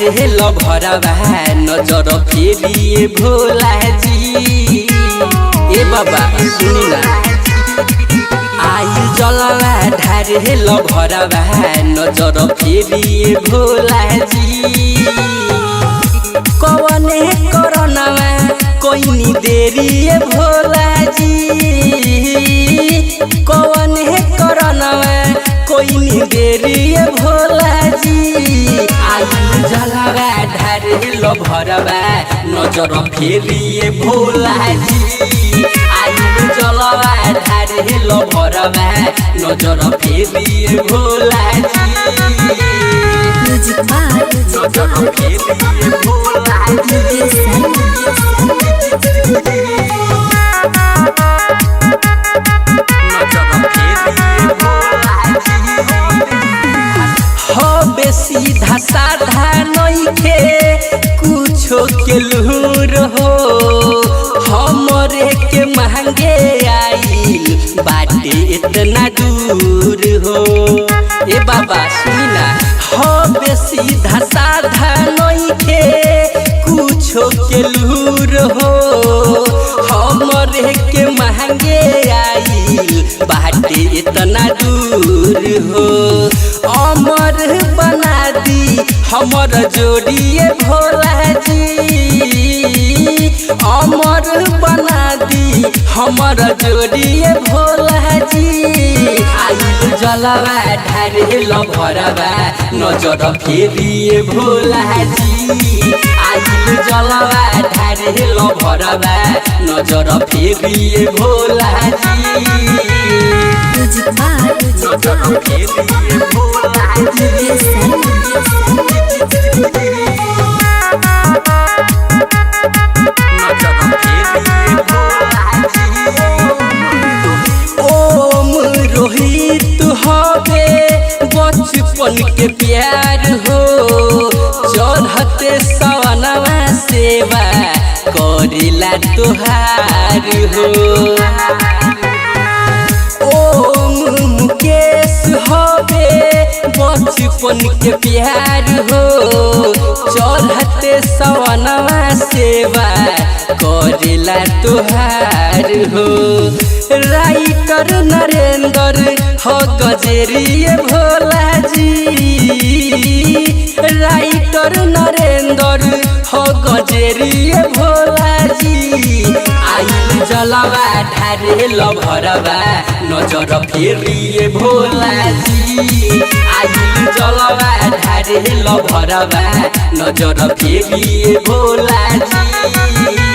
ढारे लभरवा नजर फेरिए भोला जी। ए बाबा सुनी ना, आइल जलवा ढारे लभरवा नजर फेरिए भोला जी। कवने करनवा कोइनी देरी भोला जी, कवने करनवा कोइनी देरी भोला जी। आइल जलवा ढारे लभरवा नजर फेरिए भोला जी। आइल जलवा ढारे लभरवा नजर फेरिए भोला जी। म्यूजिक बाय नजर फेरिए भोला जी। मुकेश शर्मा। हबे सीधा साधा नइखे कुछो के लूर हो, हमरे के महंगे आइल बाटे इतना दूर हो। ए बाबा सुनी ना, हबे सीधा साधा नइखे कुछो के लूर हो, हमरे के महंगे आइल बाटे इतना दूर हो। अमर बना दी हमर जोड़िए भोला जी, अमर बना दी हमर जोड़िए भोला जी। आइल जलवा ढारे लभरवा नजर फेरिए भोला जी। आइल जलवा ढारे लभरवा नजर फेरिए भोला जी। म्यूजिक बाय नजर फेरिए भोला जी। मुकेश शर्मा। ओम रोहित हवे बचपन के प्यार हो, चढ़ते सवनवा सेवा करिला तुहार हो। ओम मुकेश हवे बचपन के प्यार हो, चढ़ते सवनवा सेवा करेला तुहार हो। राइटर नरेंद्र हो गजेरिए भोला जी, राइटर नरेंद्र हो गजेरिए भोला जी। आइल जलवा ढारे लभरवा नजर फेरिए भोला जी। आइल जलवा ढारे लभरवा नजर फेरिए भोला जी।